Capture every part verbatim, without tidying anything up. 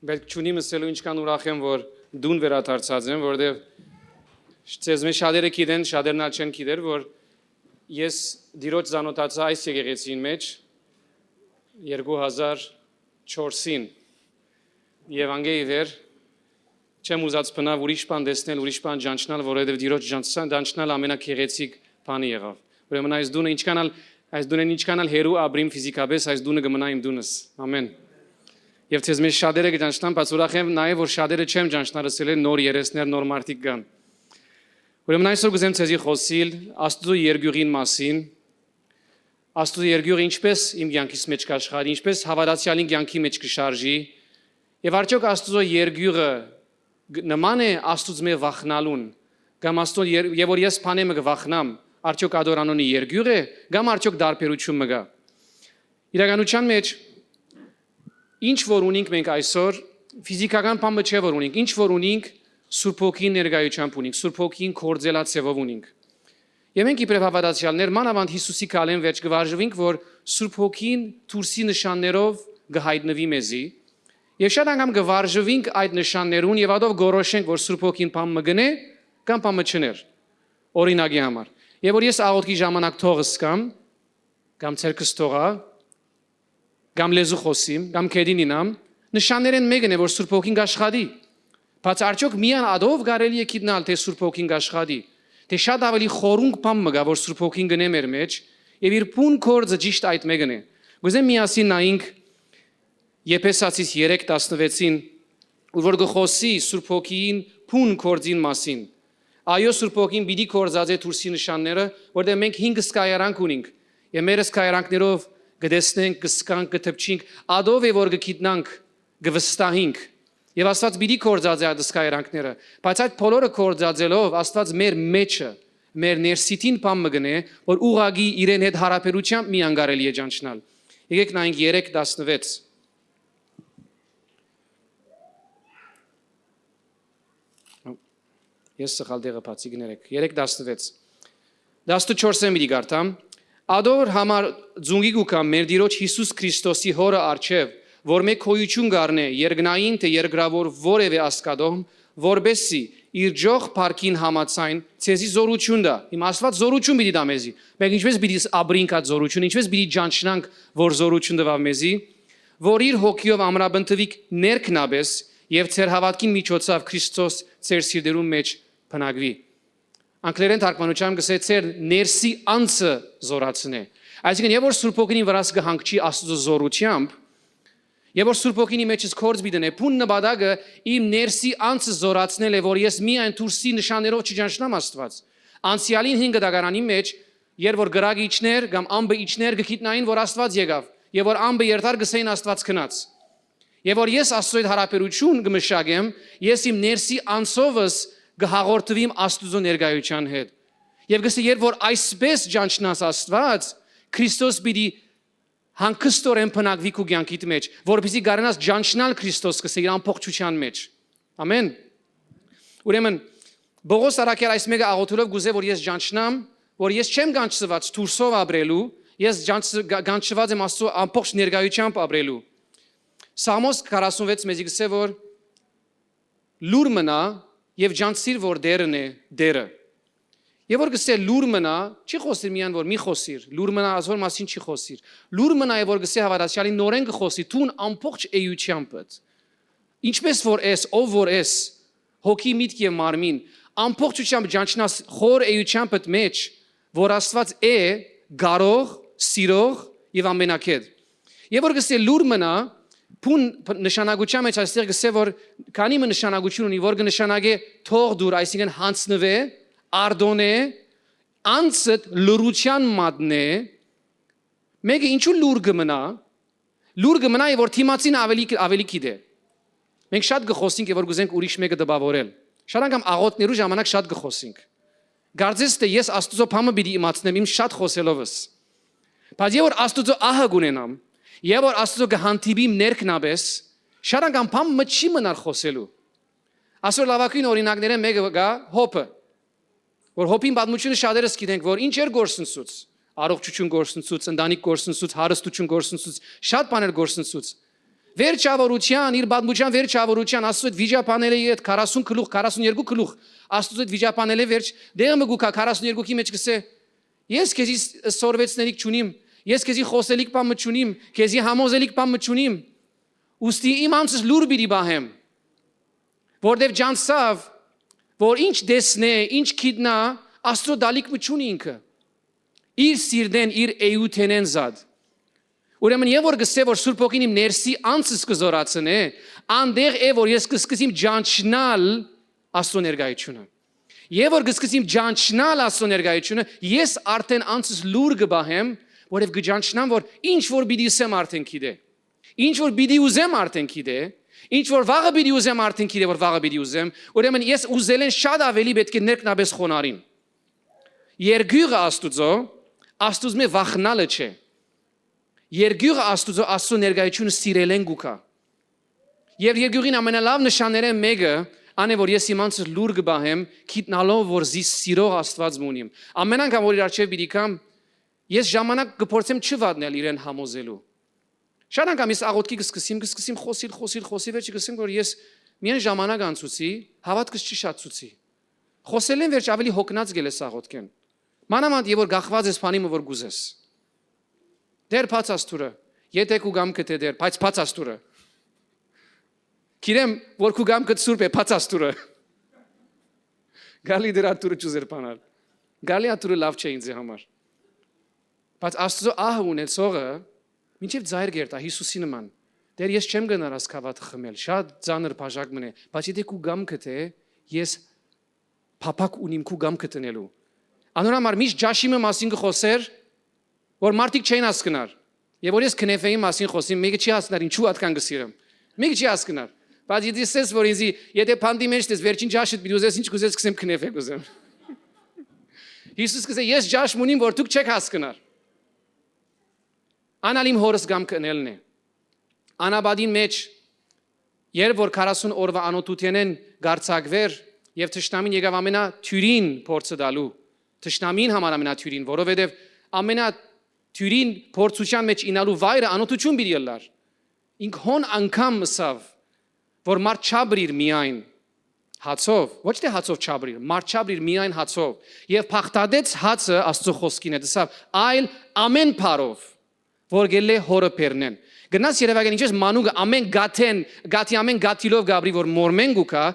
Բերք չունի մսելու ինչքան ուրախ եմ, որ դուն վերադարձած եմ, որովհետեւ ձեզմէ շատերը գիտեն, շատերն ալ չեն գիտեր, որ ես Տիրոջ ծանօթացայ այս եկեղեցին մէջ երկու հազար չորսին, եւ անկէ ի վեր չեմ ուզած բնաւ ուրիշ բան տեսնել, ուրիշ բան ճանչնալ, որովհետեւ Տիրոջ ճանչնալ ամենագեղեցիկ բանը եղաւ։ Ուրեմն այս դունը ինչքան ալ, այս դունեն ինչքան ալ հեռու ապրիմ ֆիզիկապես, այս դունը կը մնայ իմ դունս։ Ամեն։ Եւ ձեզմէ շատերը կը ճանչնան, բայց ուրախ եմ նաեւ, որ շատերը չեմ ճանչնար, ըսել են նոր երեսներ, նոր մարդիկ կան։ Ուրեմն այսօր կուզեմ ձեզի խօսիլ Աստուծոյ երկիւղին մասին, Աստուծոյ երկիւղը ինչպէս իմ կեանքիս մէջ կ'աշխարհի, ինչպէս հաւատացեալին կեանքի մէջ կը շարժի, եւ արդեօք Աստուծոյ երկիւղը գ-, նման է Աստուծմէ վախնալուն, կամ Աստուծոյ եր-, եւ որ ես բանէ մը կը վախնամ, արդեօք ատոր անոնի երկիւղ է, կամ արդեօք տարբերութիւն մը կայ։ Իրականութեան մէջ, ինչ որ ունինք մենք այսօր, ֆիզիկական բան մը չէ որ ունինք, ինչ որ ունինք, Սուրբ Հոգին ներկայութեամբ ունինք, Սուրբ Հոգին գործելա ձևով ունինք։ Եւ մենք իբրեւ հաւատացեալներ, մանաւանդ Յիսուսի քալեն վերջ կը վարժուինք, որ Սուրբ Հոգին դուրսի նշաններով կը յայտնուի մեզի, եւ շատ անգամ կը վարժուինք այդ նշաններուն եւ ատով կորոշենք, որ Սուրբ Հոգին բան մը կ'ընէ կամ բան մը չ'ընէր, օրինակի համար։ Եւ որ ես աղօթքի ժամանակ թող ըսկամ, կամ ձեռքս թողայ, կամ լեզու խօսիմ, կամ գետին իյնամ, նշաններէն մէկն է, որ Սուրբ Հոգին կ'աշխատի։ Բայց արդեօք միայն ատով կարելի է գիտնալ, թէ Սուրբ Հոգին կ'աշխատի, թէ շատ աւելի խորունկ բան մը կայ, որ Սուրբ Հոգին կ'ընէ մեր մէջ, եւ իր բուն գործը ճիշդ այդ մէկն է։ Կուզեմ միասին նայենք Եփեսացիս երեք տասնվեցին, ուր որ կը խօսի Սուրբ Հոգին բուն գործին մասին։ Այո, Սուրբ Հոգին պիտի գործածէ դուրսի նշանները, որտեղ մենք հին սկայարանք ունինք, եւ մեր սկայարանքներով կը տեսնենք, կը զգանք, կը դպչինք, ատով է որ կը գիտնանք, կը վստահինք։ Եւ Աստուած պիտի գործածէ այդ սկայարանքները, բայց այդ բոլորը գործածելով Աստուած մեր մեջը, մեր ներսիդին բան մը կ'ընէ, որ ուղղակի իրեն հետ յարաբերութեամբ միայն կարելի է ճանչնալ։ Եկեք նայենք երեք տասնվեց։ Ես սխալ տեղը բացի կներեք։ Երեք տասնվեց։ Տասնչորսը պիտի կարդամ։ Ատոր համար ծունկի կու կամ մեր Տիրոջ Յիսուս Քրիստոսի Հօրը առջեւ, որ մէկ գոյություն կ'առնէ երկնային թէ երկրաւոր որեւէ ասկատոհմ, որպեսզի իր ջող փառքին համաձայն ձեզի զորություն տայ։ Հիմա Աստուած զորություն պիտի տայ մեզի։ Մենք ինչպես պիտի ս-, ապրինք այդ զորությունը, ինչպես պիտի ճանչնանք, որ զորություն տուաւ մեզի, որ իր հոգիով ամրապնդուիք ներքնաբես եւ ձեր հաւատքին միջոցով Քրիստոս ձեր սիրտերուն մէջ բնակուի։ Անգլերեն թարգմանութեամբ կ'ըսէ, ձեր ներսի անձը զորացնէ։ Այսինքն, եւ որ Սուրբ Հոգին վրաս կը հանգչի Աստուծոյ զորութեամբ, եւ որ Սուրբ Հոգին ի մեջս գործ պիտի ընէ, բուն նպատակը իմ ներսի անձը զորացնել է, որ ես միայն դուրսի նշաններով չճանչնամ Աստուած։ Անցեալին հին կտակարանի մէջ, երբ որ կրակը իջներ կամ ամպը իջներ, կը գիտնային, որ Աստուած եկաւ, եւ որ ամպը երթար, կ'ըսէին Աստուած գնաց։ Եւ որ ես Աստուծոյ հետ յարաբերություն կը մշակեմ, ես իմ ներսի անձովս կը հաղորդուիմ Աստուծոյ ներկայութեան հետ։ Եւ կ'ըսէ, երբ որ այսպես ճանչնաս Աստուած, Քրիստոս պիտի հանգստորեն բնակուի քու կեանքիդ մէջ, որպեսզի կարենաս ճանչնալ Քրիստոս, կ'ըսէ, իր ամբողջութեան մէջ։ Ամեն։ Ուրեմն, Պողոս առաքյալ այս մէկը աղոթելով կ'ուզէ, որ ես ճանչնամ, որ ես չեմ կանչցուած դուրսով ապրելու, ես ճանչցը-, գա-, կանչված եմ Աստուծոյ ամբողջ ներկայութեամբ ապրելու։ Սաղմոս քառասունվեց մեզի կ'ըսէ, որ լուր մնայ եւ ճանչցիր, որ Տէրն է Տէրը։ Եւ որ կ'ըսէ լուր մնայ, չի խօսիր միայն որ մի խօսիր, լուր մնայ ասոր մասին չի խօսիր։ Լուր մնայ եւ որ կ'ըսէ հաւատացեալին նորէն կը խօսի, դուն ամբողջ էութեամբդ։ Ինչպես որ ես, ով որ ես, հոգի, միտք եւ մարմին, ամբողջութեամբ ճանչնաս խոր էութեամբդ մէջ, որ Աստուած է, կարող, սիրող եւ ամենակետ։ Եւ որ կ'ըսէ լուր մնայ, բուն բ-, նշանակության մեջ այստեղ կ'ըսէ, որ քանի մը նշանակություն ունի, որ կը նշանակէ թող դուր, այսինքն հանձնուէ, արդոնէ, անձդ լռութեան մատնէ, մէկը ինչու լուր կը մնայ, լուր կը մնայ, որ դիմացին ավելի, ավելի գիտէ։ Մենք շատ կը խօսենք, որ կ'ուզենք ուրիշ մէկը տպաւորել։ Շատ անգամ աղոթներու ժամանակ շատ կը խօսենք։ Կարծես թէ ես Աստուծոյ բանը պիտի իմացնեմ իմ շատ խօսելովս։ Բայց եւ որ Աստուծոյ ահը կունենամ, եւ որ Աստուծոյ կը հանդիպիմ ներքնաբես, շատ անգամ բան մը չի մնար խօսելու։ Այսօր լավագույն օրինակներէն մէկը կայ Հոբը, որ Հոբին պատմությունը շատերս գիտենք, որ ինչ էր գործընծուց, առողջություն գործընծուց, ընտանիք գործընծուց, հարստություն գործընծուց, շատ բաներ գործընծուց։ Վերջաւորութեան, իր պատմութեան վերջաւորութեան, Աստուծոյ հետ վիճաբանելէ յետ քառասուն գլուխ, քառասուն երկու գլուխ, Աստուծոյ հետ վիճաբանելէ վերջ, դեղը մը գուկա քառասուն երկուքի մեջ կսե. Ես քեզի ս-, սորվեցնելիք չունիմ, ես քեզի խօսելիք բան մը չունիմ, քեզի համոզելիք բան մը չունիմ։ Ուստի իմ անձս լուր պիտի պահեմ, որտեւ ճանչցաւ, որ ինչ տեսնէ, ինչ գիտնայ, Աստուծոյ տալիք մը չունի ինքը։ Իր սիրտեն, իր էութենեն զատ։ Ուրեմն, եւ որ գսե, որ Սուրբ Հոգին իմ ներսի անձս կը զորացնէ, անդեղ է, որ ես կսկսեմ ճանչնալ Աստուծոյ ներկայությունը։ Եւ որ կսկսեմ ճանչնալ Աստուծոյ ներկայությունը, ես արդեն անձս լուր կը պահեմ, որովհետեւ կը ճանչնամ, որ ինչ որ պիտի ըսեմ, արդեն գիտէ։ Ինչ որ պիտի ուզեմ, արդեն գիտէ։ Ինչ որ վաղը պիտի ուզեմ, արդեն գիտէ, որ վաղը պիտի ուզեմ։ Ուրեմն, ես ուզելէն շատ աւելի պէտք է ներքնապէս խոնարհիմ։ Երկիւղը Աստուծոյ, Աստուծմէ վախնալը չէ։ Երկիւղը Աստուծոյ, Աստուծոյ ներկայությունը սիրելէն կու գայ։ Եւ երկիւղին ամենալաւ նշաններէն մէկը ան է, որ ես իմ անձս լուր կը պահեմ, գիտնալով, որ զիս սիրող Աստուած մը ունիմ։ Ամեն անգամ, որ իր առջեւ պիտի գամ, ես ժամանակ կը փորձեմ չվատնել իրեն համոզելու։ Շատ անգամ ես աղօթքի կսկսեմ, կսկսեմ խօսիլ, խօսիլ, խօսիլ, վերջը կսեմ, որ ես միայն ժամանակ անցուցի, հաւատքս չշատցուցի։ Խօսելէն վերջ աւելի յոգնած գելես աղօթքէն։ Մանաւանդ, եւ որ կախված ես բանի մը, որ կ'ուզես։ Դեր, բաց աս դուռը։ Եթէ քու կամքը, թէ դեր, բայց բաց աս դուռը։ Գիտեմ, որ քու կամքը սուրբ է, բաց աս դուռը։ Գալի դրան դուռը չուզեր բանալ։ Գալի ա դուռը լաւ չէ ինձի համար։ Բայց Աստուծոյ ահը ունեցողը մինչեւ ծայր կերտայ Յիսուսի նման։ Դեր, ես չեմ գնար աս գաւաթը խմել, շատ ծանր բաժակ մըն է, բայց եթէ քու կամքը, թէ ես փափաք ունիմ քու կամքը դնելու։ Անոր համար միշտ ճաշի մը մասին կը խօսեր, որ մարդիկ չեն հասկնար։ Եւ որ ես քնեֆեի մասին խօսիմ, մէկը չի հասկնար ինչու ատկան կը սիրեմ։ Մէկը չի հասկնար։ Բայց եթե ես, որ ինձի, եթէ բանտի մեջ ես, վերջին ճաշը պիտի ուզես, ինչ կուզես, կսեմ քնեֆե կուզեմ։ Յիսուս կ'ըսէ, ես ճաշ մունիմ, որ դուք չեք հասկնար։ Ան ալ իմ հորս կամքը ընելն է։ Անապատին մեջ, երբ որ քառասուն օրվա անօթութենէն կարձակուեր եւ թշնամին եկաւ ամենաթիւրին փորձը տալու, թշնամին համար ամենաթիւրին, որովհետեւ ամենաթիւրին փորձութեան մեջ ինալու վայրը անօթութիւն պիտի ըլլար։ Ինք հոն անգամ ըսաւ, որ մարդ չաբրիր միայն հացով, ոչ թէ հացով չաբրիր, մարդ չաբրիր միայն հացով, եւ փախտատեց հացը Աստուծոյ խօսքին հետ, ըսաւ, այլ ամեն բառով, որ գելլէ հորը բերնեն։ Գնաս երեւակայ, ինչպես մանուկը ամեն գաթեն, գաթի ամեն գաթիլով կ'աբրի, որ մորմեն կու գայ,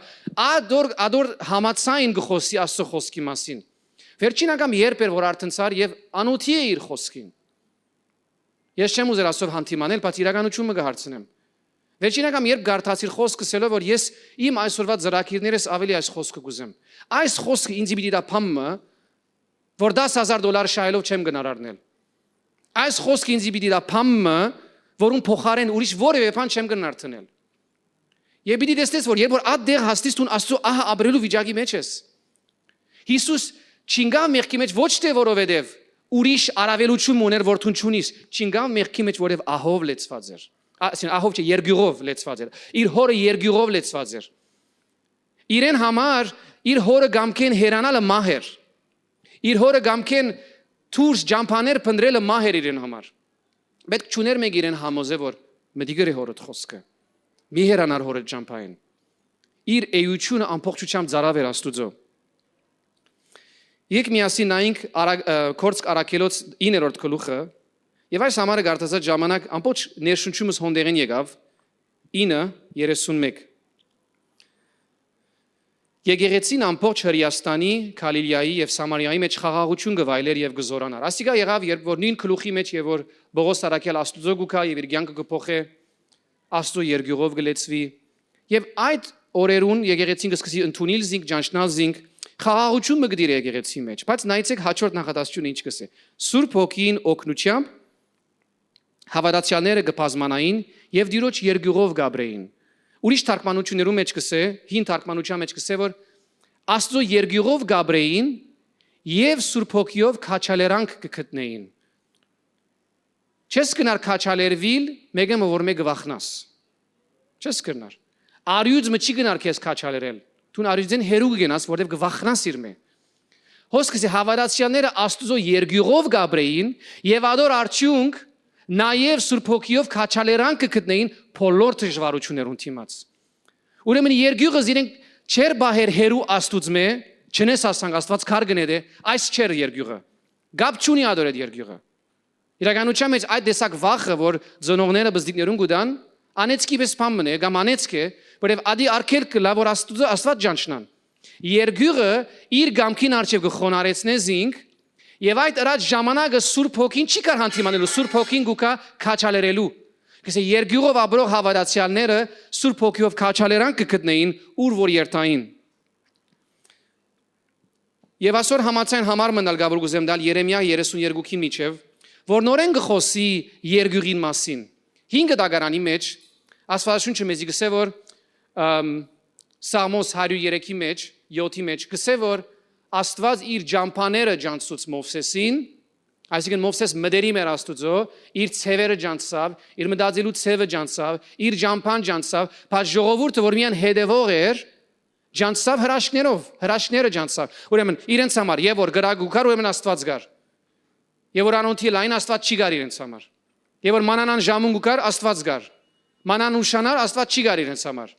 ադոր, ադոր համաձայն կը խօսի Աստուծոյ խօսքի մասին։ Վերջին անգամ երբ էր, որ արթնցար եւ անօթի է իր խօսքին։ Ես չեմ ուզեր ասով հանդիմանել, բայց իրականութիւնը կը հարցնեմ։ Վերջին անգամ երբ կարդացիր խօսք ըսելով, որ ես իմ այսօրվա ծրագիրներս աւելի այս խօսքը կ'ուզեմ։ Այս խօսքը ինձի պիտի տայ փամ մը, որ դաս հազար դոլար շահելով չեմ գնար առնել։ Այս խօսքը ինձի պիտի տայ փամ մը, որուն փոխարեն ուրիշ որեւէ բան չեմ գնար դնել։ Եւ պիտի տեսնես, որ երբ որ ատտեղ հասնես, դուն Աստուծոյ ահը ապրելու վիճակի մեջ ես։ Յիսուս չինկաւ մեղքի մեջ ոչ թէ որովհետեւ ուրիշ առավելութիւն մը ուներ, որ դուն չունիս, չինկաւ մեղքի մեջ, որովհետեւ ահով լեցուած էր։ Ա, ասեն, ահով չէ, երկիւղով լեցուած էր։ Իր հորը երկիւղով լեցուած էր։ Իրեն համար իր հորը կամքէն հեռանալը մահ էր։ Իր հորը կամքէն դուրս ճամբաներ փնտրելը մահ էր իրեն համար։ Պէտք չուներ մէկ իրեն համոզէ, որ մտի գրե հորդ խօսքը։ Մի հեռանար հորդ ճամբայէն։ Իր էությունը ամբողջությամբ ծարաւ էր Աստուծոյ։ Եկ միասին նայենք Արա-, ը, Գործք Առաքելոց իններորդ գլուխը, եւ այս համարը կարդացած ժամանակ ամբողջ ներշնչումս հոնդեղեն եկաւ, ինը երեսուն մէկ։ Եկեղեցին ամբողջ Հրեաստանի, Գալիլիայի եւ Սամարիայի մեջ խաղաղութիուն կը վայելէր եւ կը զօրանար։ Ասիկա եղաւ, երբ որ նոյն գլուխի մեջ, երբ որ Պողոս Առաքյալ Աստուծոյ կու գայ եւ իր կեանքը կը փոխէ, Աստուծոյ երկիւղով կը լեցուի։ Եւ այդ օրերուն եկեղեցին կը սկսի ընդունիլ զինք, ճանչնալ զինք, խաղաղութիւն մը կը տիրէ եկեղեցի մեջ։ Բայց նայեցէք հաջորդ նախադասությունը ինչ կ'ըսէ. «Սուրբ Հոգին օգնութեամբ հաւատացեալները կը բազմանային եւ Տիրոջ երկիւղով կ'ապրէին»։ Ուրիշ թարգմանություններու մեջ կ'ըսէ, հին թարգմանության մեջ կ'ըսէ, որ Աստուծոյ երկիւղով կ'ապրէին եւ Սուրբ Հոգիով քաջալերանք կը գտնէին։ Չես կրնար քաջալերուիլ մէկէ մը, որ մէկը վախնաս։ Չես կրնար։ Արիւծ մը չի գնար քեզ քաջալերել։ Դուն արիւծէն հեռու կգնաս, որտեւ կը վախնաս իրմէ։ Հոս կ'ըսէ, հաւատացեալները Աստուծոյ երկիւղով կ'ապրէին եւ ադոր արդիւնք Նաեւ Սուրբ Հոգիով քաջալերանք կը գտնէին բոլոր դժուարութիւններուն դիմաց։ Ուրեմն երկիւղը զիրենք չէր պահեր հեռու Աստուծմէ, չնես ասանք Աստուած քար կնետէ, այս չէր երկիւղը։ Կապ չունի ատոր այդ երկիւղը։ Իրականության մէջ այդ տեսակ վախը, որ ծնողները բզդիկներուն կու տան, անեծքի պես բան մնայ, կամ անեծք է, որովհետեւ ատի արգելք կը լայ, որ Աստուծը, Աստուած ճանչնան։ Երկիւղը իր կամքին առջեւ կը խոնարհեցնէ զինք, եւ այդ ըրած ժամանակը Սուրբ Հոգին չի կար հանդիմանելու, Սուրբ Հոգին կու գայ քաջալերելու։ Կսե, երկիւղով ապրող հաւատացեալները Սուրբ Հոգիով քաջալերանք կը գտնէին, ուր որ երթային։ Եւ այսօր համաձայն համար մնալ գա որ կուզեմ տալ Երեմիա երեսուն երկուքի միջեւ, որ նորէն կը խօսի երկիւղին մասին։ Հինգը դագարանի մեջ Աստուածաշունչը մեզի կսե, որ, ըմ, Սաղմոս հարիւր երեքի մեջ, յոթի մեջ, կսե, որ Աստուած իր ճամբաները ճանչցուց Մովսեսին, այսինքն Մովսես մտերիմ էր Աստուծոյ, իր ձևերը ճանչցաւ, իր մտածելու ձևը ճանչցաւ, իր ճամբան ճանչցաւ, բայց ժողովուրդը, որ միայն հետևող էր, ճանչցաւ հրաշքներով, հրաշքները ճանչցաւ։ Ուրեմն, իրենց համար, եւ որ կրակ կու գար, ուրեմն Աստուած կար։ Եւ որ անոնթի լայն Աստուած չի գար իրենց համար։ Եւ որ մանանան ժամուն կու գար, Աստուած կար։ Մանան ուշանար, Աստուած չի գար իրենց համար։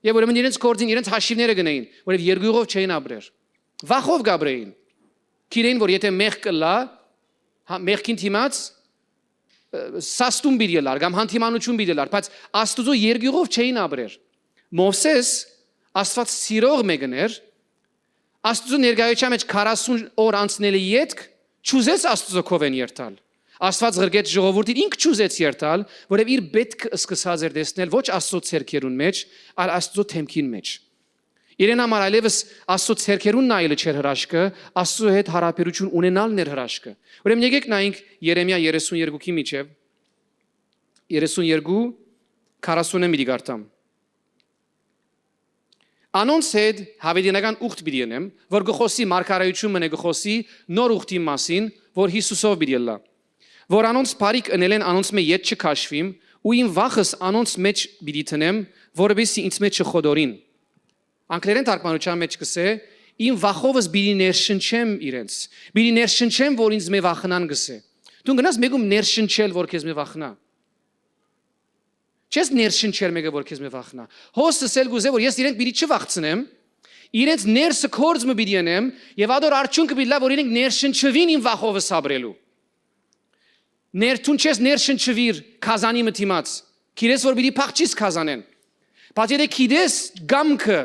Եւ ուրեմն իրենց գործին, իրենց հաշիվները գնային, որովհետեւ երկիւղով չէին ապրեր։ Վախով կ'ապրեին։ Գիրեին, որ եթե մեղք կ'ըլլայ, հա, մեղքին դիմաց, ը, սաստում պիտի ըլլար, կամ հանդիմանութիւն պիտի ըլլար, բայց Աստուծոյ երկիւղով չէին ապրեր։ Մովսես Աստուած սիրող մէկն էր, Աստուծոյ ներկայութեան մեջ քառասուն օր անցնելը ետք, չուզեց Աստուծոյ քովէն երթալ։ Աստուած ղրկեց ժողովուրդին, ինք չուզեց երթալ, որովհետեւ իր պէտքը սկսած էր տեսնել ոչ Աստուծոյ ձեռքերուն մեջ, այլ Աստուծոյ դէմքին մեջ։ Իրեն համար այլեւս Աստուծոյ ձեռքերուն նայելը չէր հրաշքը, Աստուծոյ հետ յարաբերութիւն ունենալն էր հրաշքը։ Ուրեմն եկէք նայենք Երեմիա երեսուն երկուքի միջեւ, երեսուն երկու, քառասունը միտի կարդամ։ Անոնց հետ յաւիտենական ուխտ պիտի ընեմ, որ կը խօսի մարգարէութիւն մը, կը խօսի նոր ուխտին մասին, որ Յիսուսով պիտի ըլլայ, որ անոնց բարիք ընելէն անոնցմէ ետ չքաշուիմ, ու իմ վախս անոնց մէջ պիտի դնեմ, որպեսզի ինձմէ չխոտորին։ Անգլերէն թարգմանութեան մէջ կսե, իմ վախովս պիտի ներշնչեմ իրենց, պիտի ներշնչեմ, որ ինձմէ վախնան, կսե։ Դուն գնաս մեկում ներշնչել, որ քեզմէ վախնայ։ Չես ներշնչեր մէկը, որ քեզմէ վախնայ։ Հոս ըսել կ'ուզէ, որ ես իրենք պիտի չվախցնեմ, իրենց ներսը կորձ մը պիտի ընեմ, եւ ատոր արդիւնքը պիտի լայ, որ իրենք ներշնչուին իմ վախովս ապրելու։ Ներ-, դուն չես ներշնչուիր գազանի մը դիմաց, գիտես, որ պիտի փախչիս գազանէն։ Բայց եթէ գիտես կամքը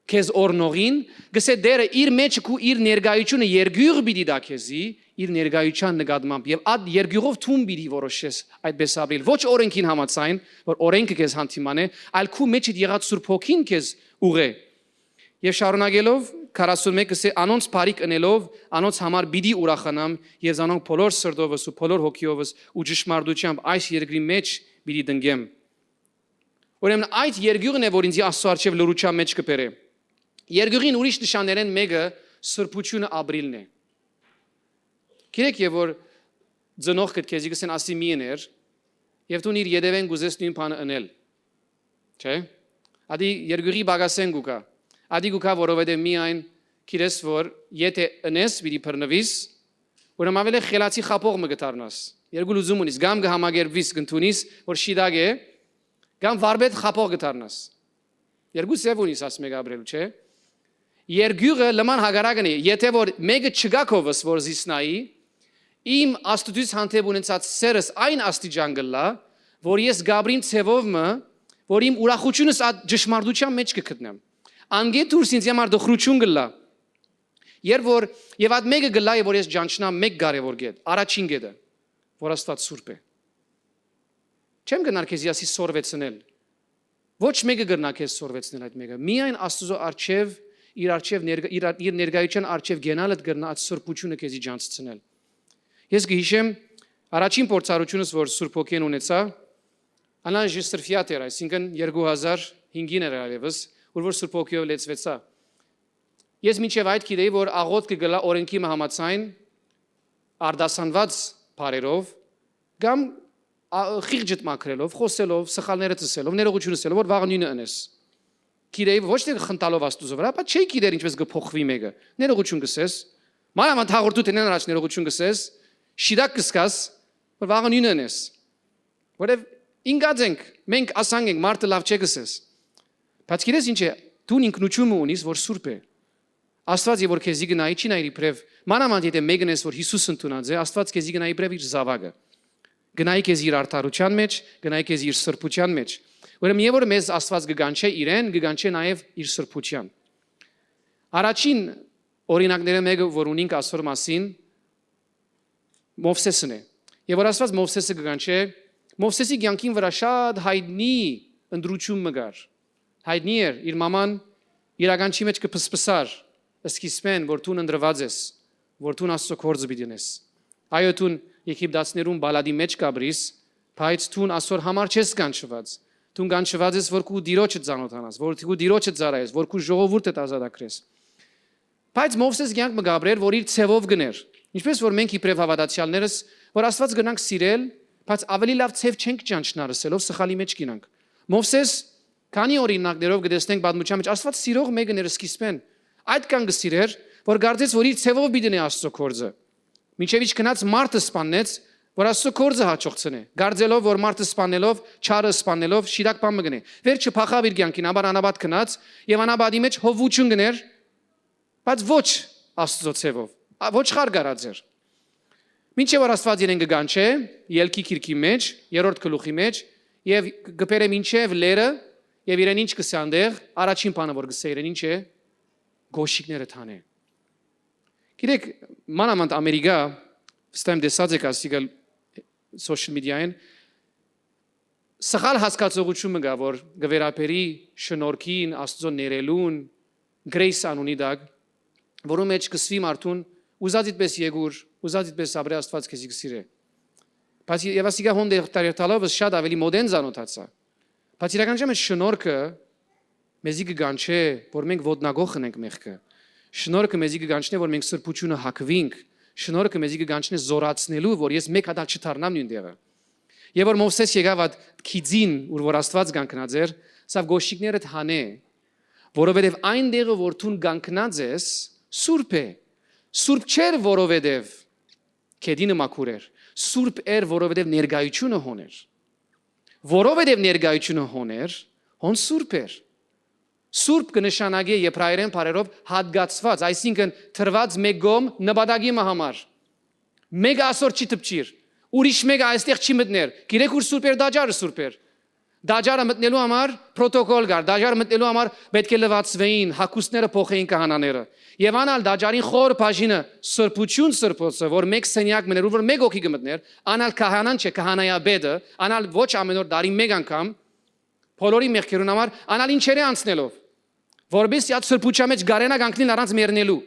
քեզ օրհնողին, կսե Տէրը, իր մէջը քու, իր ներկայութիւնը երկիւղ պիտի տայ քեզի, իր ներկայութեան նկատմամբ, եւ այդ երկիւղով դուն պիտի որոշես այդպես ապրիլ։ Ոչ օրենքին համաձայն, որ օրենքը քեզ հանդիմանէ, այլ քու մէջդ եղած Սուրբ Հոգին քեզ ուղղէ։ Եւ շարունակելով, քառասուն մէկ կսե, անոնց բարիք ընելով, անոնց համար պիտի ուրախանամ, եւ զանոնք բոլոր սրտովս ու բոլոր հոգիովս ու ճշմարտութեամբ այս երկրի մեջ պիտի տնկեմ։ Ուրեմն այդ երկիւղն է, որ ինձի Աստծո առջեւ լռութեան մէջ կը բերէ։ Երկիւղին ուրիշ նշաններէն մէկը սրբութիւնը ապրիլն է։ Գիտեք, եւ որ ծնողքդ քեզի կսեն, ասի մի ըներ, եւ դուն իր ետեւէն կուզես նոյն բանը ընել, չէ՞։ Ադի երկիւղի պակասէն կու գայ։ Ադի կու գայ, որովհետեւ միայն գիտես, որ եթէ ընես, պիտի բռնուիս, ուրեմն աւելէ խելացի խաբող մը կը դառնաս։ Երկու լուծում ունիս, կամ կը համակերպուիս, կ'ընդունիս, որ շիտակ է, կամ վարպետ խաբող կը դառնաս։ Երկու ձեւ ունիս, ասի մէկը, ապրելու, չէ՞։ Երկիւղը լման հակառակն է, եթէ որ մէկը չկայ քովս, որ զիս նայի, իմ Աստուծոյս հանդէպ ունեցած սէրս այն աստիճան կ'ըլլայ, որ ես կ'ապրիմ ձեւով մը, որ իմ ուրախութիւնս այդ ճշմարտութեան մէջ կը գտնեմ։ Անկէ դուրս ինձի համար տխրութիւն կ'ըլլայ։ Երբ որ, եւ այդ մէկը կ'ըլլայ, որ ես ճանչնամ մէկ կարեւոր կետ, առաջին կետը, որ Աստուած սուրբ է։ Չեմ գնար քեզի ասի սորվեցնել։ Ոչ մէկը կրնայ քեզ սորվեցնել այդ մէկը։ Միայն Աստուծոյ առջեւ, իր առջեւ ներկա-, իր, իր ներկայութեան առջեւ կենալդ կրնայ այդ սրբութիւնը քեզի ճանչցնել։ Ես կը յիշեմ, առաջին փորձառութիւնս, որ Սուրբ Հոգին ունեցայ, անան Ժիստրֆիատ էր, այսինքն երկու հազար հինգին էր այլեւս, ուր որ Սուրբ Հոգիով լեցուեցայ։ Ես մինչեւ այդ գիտեի, որ աղոթքը կ'ըլլայ օրենքի մը համաձայն արտասանուած բառերով կամ, ա, խիղճդ մաքրելով, խօսելով, սխալներդ ըսելով, ներողութիւն ըսելով, որ վաղը նոյնը ընես։ Գիտեի, ոչ թե խնդալով Աստուծո վրայ, բայց չէի գիտեր ինչպես կը փոխուի մէկը։ Ներողութիւն կ'ըսես, մանաւանդ հաղորդութենէն առաջ ներողութիւն կ'ըսես, շիտակ կ'զգաս, որ վաղը նոյնը ընես։ Որտեւ ինկած ենք, մենք ասանք ենք, մարդը լաւ չէ գսես։ Բայց գիտես ինչ է, դուն ինքնութիւն մը ունիս, որ սուրբ է։ Աստուած է, որ քեզի գնայի, չի նայիր իբրեւ, մանաւանդ եթե մեկն ես, որ Յիսուս ընդունած է, Աստուած քեզի գնայի իբրեւ իր զաւակը։ Գնայի քեզի իր արդարութեան մեջ, գնայի քեզի իր սրբութեան մեջ։ Ուրեմն, եւ որ մեզ Աստուած կը կանչէ իրեն, կը կանչէ նաեւ իր սրբութեան։ Առաջին օրինակները մեկը, որ ունինք ասոր մասին, Մովսեսն է։ Եւ որ Աստուած Մովսեսը կը կանչէ, Մովսեսի կեանքին վրայ շատ յայտնի ընտրութիւն մը կար։ Յայտնի էր, իր մաման իրական չի մեջ կը փսփսար սկիզբեն, որ դուն ընտրուած ես, որ դուն Աստծո գործը պիտի ընես։ Այո, դուն Եգիպտացիներուն պալատի մեջ կ'ապրիս, բայց դուն Աստոր համար չես կանչուած։ Դուն կանչուած ես, որ քու Տիրոջը ծանօթանաս, որ քու Տիրոջը ծառայես, որ քու ժողովուրդը ազատագրես։ Բայց Մովսէս կեանք մը կ'ապրէր, որ իր ձեւով գներ։ Ինչպէս որ մենք իբրեւ հաւատացեալներս, որ Աստուած կրնանք սիրել, բայց աւելի լաւ ձեւ չենք ճանչնար ըսելով սխալի մեջ կ'ինանք։ Մովսէս, քանի օրինակներով կը տեսնենք պատմութեան մեջ, Աստուած սիրող մէկն էր սկիզբէն։ Այդ կան կը սիրեր, որ կարծեց, որ իր ձեւով պիտի նե Աստուծոյ գործը։ Մինչեւ ինչ գնաց մարդը սպաննեց, որ Աստուծոյ գործը յաջողցնէ, կարծելով, որ մարդը սպաննելով, չարը սպաննելով, շիրակ բան մը կ'ընէ։ Վերջը փախաւ իր կեանքին, ապա անապատ գնաց եւ անապատի մեջ հովուչուն կ'ընէր, բայց ոչ Աստուծոյ ձեւով, ա, ոչխար կարած էր։ Մինչեւ որ Աստուած իրեն կը կանչէ, ելքի գիրքի մեջ, երրորդ գլուխի մեջ, եւ կը բերէ մինչեւ լեռը, եւ իրեն ինչ կ'ըսէ անտեղ, առաջին բանը որ կ'ըսէ իրեն ինչ է, կոշիկներդ հանէ։ Գիտեք, մանաւանդ Ամերիկա, վստահ եմ տեսած եք ասիկա social media-ին, սխալ հասկացողութիւն մը կայ, որ կը վերաբերի շնորհքին, Աստուծոյ ներելուն, grace անունի տակ, որու մեջ կ'ըսուի մարդուն, ուզածիդ պէս եկուր, ուզածիդ պէս ապրէ, Աստուած քեզի կը սիրէ։ Բայց ե-, եւ ասիկա հոն դեր-, դերթալով շատ աւելի մօտէն ծանօթացայ։ Բայց իրական շնորհքը մեզի կը կանչէ, որ մենք ոտնակոխ ընենք մեղքը։ Շնորհքը մեզի կը կանչնէ, որ մենք սրբութիւնը հագուինք։ Շնորհքը մեզի կը կանչնէ զօրացնելու, որ ես մէկ հատ ալ չդառնամ նոյն տեղը։ Եւ որ Մովսէս եկաւ այդ քիծին, ուր որ Աստուած կանգնած էր, սա կոշիկներդ հանէ, որովհետեւ այն տեղը, որ դուն կանգնած ես, սուրբ է։ Սուրբ չէր, որովհետեւ գետինը մաքուր էր։ Սուրբ էր, որովհետեւ ներկայությունը հոն էր։ Որովհետեւ ներկայությունը հոն էր, հոն սուրբ էր։ Սուրբ կը նշանակէ եբրայերէն բառերով հատկացուած, այսինքն՝ տրուած մէկ կողմ նպատակի մը համար։ Մէկը ասոր չի դպչիր, ուրիշ մէկը այստեղ չի մտներ։ Գիտեք, ուր սուրբ էր, տաճարը սուրբ էր։ Տաճարը մտնելու համար պրոտոկոլ կար, տաճարը մտնելու համար պէտք է լուացուէին, հագուստները փոխէին քահանաները։ Եւ ան ալ տաճարին խոր բաժինը, սրբութիւն սրբոցը, որ մէկ սենեակ մը էր, ուր որ մէկ հոգի կը մտներ, ան ալ քահանան չէ, քահանայապետը, ան ալ ոչ ամէն օր, տարին մէկ անգամ, բոլորի մեղքերուն համար, ան ալ ինչերէ անցնելով, որպեսզի այդ սրբութեան մեջ կարենայ կանգնել առանց մեռնելու։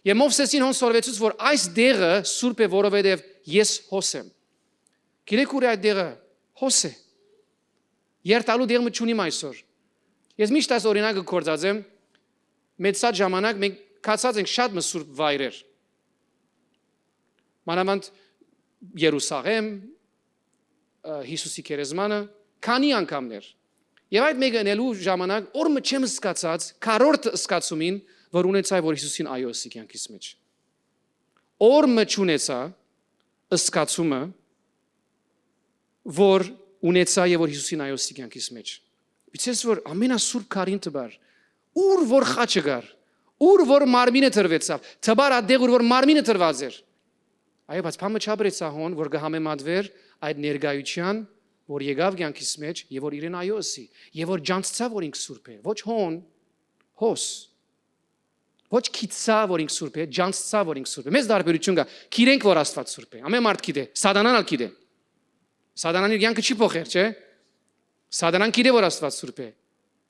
Եւ Մովսէսին հոն սորվեցուց, որ այս տեղը սուրբ է, որովհետեւ ես հոս եմ։ Գիտեք, ուր է այդ տեղը, հոս է։ Երթալու տեղ մը չունիմ այսօր։ Ես միշտ այս օրինակը գործած եմ, մեծացած ժամանակ մենք գացած ենք շատ մը սուրբ վայրեր։ Մանաւանդ Երուսաղեմ, ը, Յիսուսի գերեզմանը, քանի անգամներ։ Եւ այդ մէկը ընելու ժամանակ օր մը չեմ սկացած, քառորդ սկացումին, որ ունեցայ, որ Յիսուսին այո ըսի կեանքիս մեջ։ Օր մը չունեցայ սկացումը, որ ունեցայ եւ որ Յիսուսին այո ըսի կեանքիս մեջ։ Իցես որ ամենասուրբ քարին տպար, ուր որ խաչը կար, ուր որ մարմինը տրվեցաւ, տպար ատեղ, ուր որ մարմինը տրված էր։ Այո, բայց բան մը չապրեցայ հոն, որ կը համեմատվեր այդ ներկայութեան, որ եկաւ կեանքիս մեջ եւ որ իրեն այո ըսի, եւ որ ճանչցայ, որ ինք սուրբ է, ոչ հոն, հոս։ Ոչ գիտցայ, որ ինք սուրբ է, ճանչցայ, որ ինք սուրբ է։ Մեծ տարբերութիւն կայ։ Գիտենք, որ Աստուած սուրբ է։ Ամեն մարդ գիտէ, Սատանան ալ գիտէ։ Սատանան իր կեանքը չի փոխեր, չէ՞։ Սատանան գիտէ, որ Աստուած սուրբ է,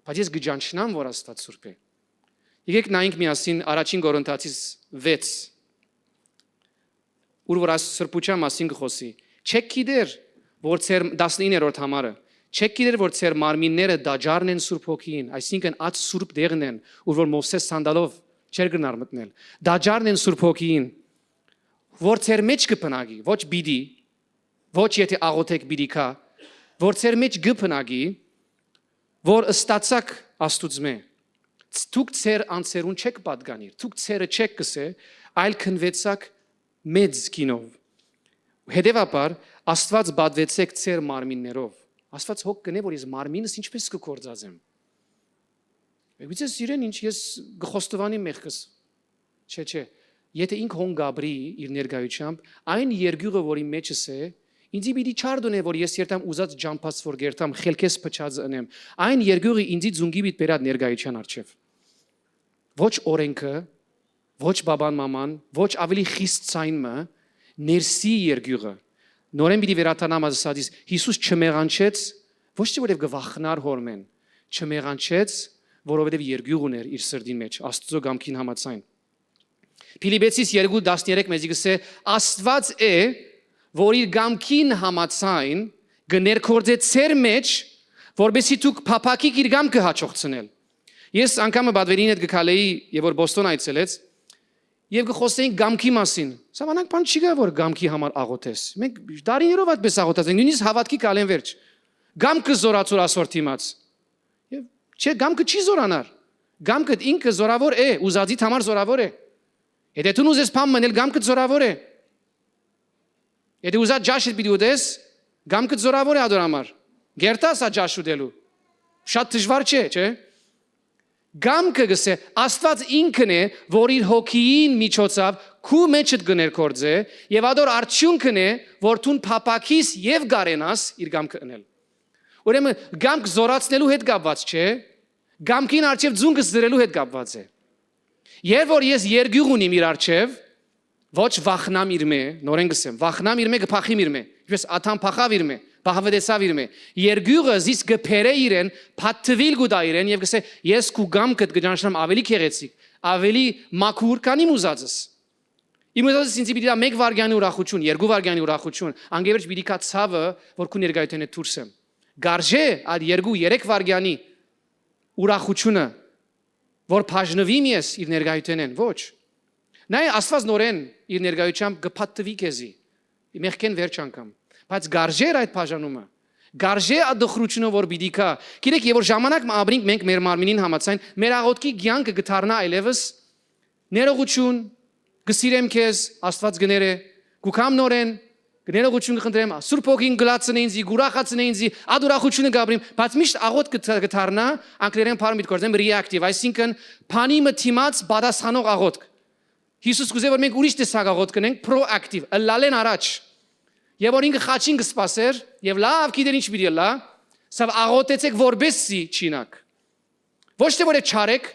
բայց ես կը ճանչնամ, որ Աստուած սուրբ է։ Եկեք նայենք միասին Առաջին Կորինթացիս վեց, ուր որ այս սրբութեան մասին կը խօսի։ Չե՞ք գիտեր, որ ձեր, տասնիններորդ համարը, չե՞ք գիտեր, որ ձեր մարմինները տաճարն են Սուրբ Հոգիին, այսինքն՝ այդ սուրբ տեղն են, ուր որ Մովսէս սանդալով չէր կրնար մտնել։ Տաճարն են Սուրբ Հոգիին, որ ձեր մեջ կը բնակի, ոչ պիտի, ոչ եթե աղոթեք պիտի գայ, որ ձեր մեջ կը բնակի, որ ըստացաք Աստուծմէ։ Դուք ձեր անձերուն չեք պատկանիր, դուք ձերը չեք կսէ, այլ քնուեցաք մեծ գինով։ Հետեւաբար, Աստուած պատուեցէք ձեր մարմիններով։ Աստուած հոգ կ'ընէ, որ ես մարմինս ինչպէս կը գործածեմ։ Գուցե սիրեն ինչ ես կը խոստովանի մեղքս։ Չէ, չէ։ Եթէ ինք հոն կ'ապրի իր ներկայութեամբ, այն երկիւղը, որ իմ մեջս է, ինձի պիտի չարդ ընէ, որ ես երթամ ուզած ճամբաս որ կերթամ, խելքես փչած ընեմ։ Այն երկիւղը ինձի ձունկի պիտի բերած ներկայության առջեւ։ Ոչ օրենքը, ոչ բաբան մաման, ոչ ավելի խիստ ցայնը, ներսի երկիւղը։ Նորէն պիտի վերադառնամ ասածիս, Յիսուս չմեղանչեց, ոչ թե որովհետեւ կը վախնար հորմէն, չմեղանչեց, որովհետեւ երկիւղ ուներ իր սրտին մեջ, Աստուծոյ կամքին համաձայն։ Փիլիպեցիս երկու տասներեք մեզի կ'ըսէ, Աստուած է, որ իր կամքին համաձայն կը ներգործէ ձեր մեջ, որպեսզի դուք փափաքիք իր կամքը հաջողցնել։ Ես անգամը պատվերին հետ կը քալեի, եւ որ Բոստոն այցելեց, եւ կը խոսեինք կամքի մասին։ Սա անանկ բան չի գա, որ կամքի համար աղոթես։ Մենք դարիներով այդպես աղոթած ենք, նույնիսկ հաւատքի կալեն վերջ։ Կամքը զորացուր ասոր դիմաց։ Եւ չէ, կամքը չի զորանար։ Կամքը ինքը զորավոր է, ուզածիդ համար զորավոր է։ Եթե դուն ուզես բան մնել, կամքը զորավոր է։ Եթե ուզած ճաշը պիտի ուտես, կամքը զորավոր է ատոր համար։ Կերտա սա ճաշ ուտելու։ Շատ դժվար չէ, չէ՞։ Կամքը գսե, Աստուած ինքն է, որ իր հոգիին միջոցով քու մեջդ կը ներգործէ, եւ ատոր արդիունքն է, որ դուն փափաքիս եւ կարենաս իր կամքը ընել։ Ուրեմն կամք զորացնելու հետ կապված չէ, կամքին առջեւ ձունկը զրելու հետ կապված է։ Երբ որ ես երկիւղ ունիմ իր առջեւ, ոչ վախնամ իրմէ, նորէն կ'ըսեմ, վախնամ իրմէ, կը փախիմ իրմէ, ինչպես Ադամ փախաւ իրմէ, պահվեցաւ իրմէ։ Երկիւղը զիս կը բերէ իրեն, փաթթուիլ կու տայ իրեն եւ կ'ըսէ, ես քու կամքդ կը ճանչնամ ավելի գեղեցիկ, ավելի մաքուր, քան իմ ուզածս։ Իմ ուզածս ինձի պիտի տայ մէկ վայրկեանի ուրախութիւն, երկու վայրկեանի ուրախութիւն, անկէ վերջ պիտի գայ ցաւը, որ քու ներկայութենէ դուրս եմ։ Կ'արժէ՞ այդ երկու, երեք վայրկեանի ուրախութիւնը, որ բաժնուիմ ես իր ներկայութենէն։ Ոչ։ Նայ, Աստուած նորէն իր ներկայութեամբ կը փաթթուի քեզի, մեղքէն վերջ անգամ։ Բայց կ'արժէ՞ այդ բաժանումը, կ'արժէ՞ այդ տխրութիւնը, որ պիտի գայ։ Գիտեք, եւ որ ժամանակ մը ապրինք մենք մեր մարմինին համաձայն, մեր աղոթքի կեանքը կը դառնայ այլեւս ներողութիւն, կը սիրեմ քեզ, Աստուած կ'երե, կու գամ նորէն, կը ներողութիւն կը խնդրեմ, Սուրբ Հոգին կը լացնէ ինձի, կ'ուրախացնէ ինձի, այդ ուրախութիւնը կ'ապրիմ, բայց միշտ աղոթք կը դ-, կը դառնայ, անգլերէն բառ մտք գործեմ, reactive, այսինքն բանի մը դիմաց պատասխանող աղոթք։ Յիսուս կ'ուզէ, որ մենք ուրիշ տեսակ աղոթք կ'ընենք, proactive, ըլլալէն առաջ։ Եւ որ ինքը խաչին կը սպասէր, եւ լաւ գիտեր ինչ պիտի ըլլայ, սա աղոթեցէք որպեսզի չինաք։ Ոչ թե որ է չարեք,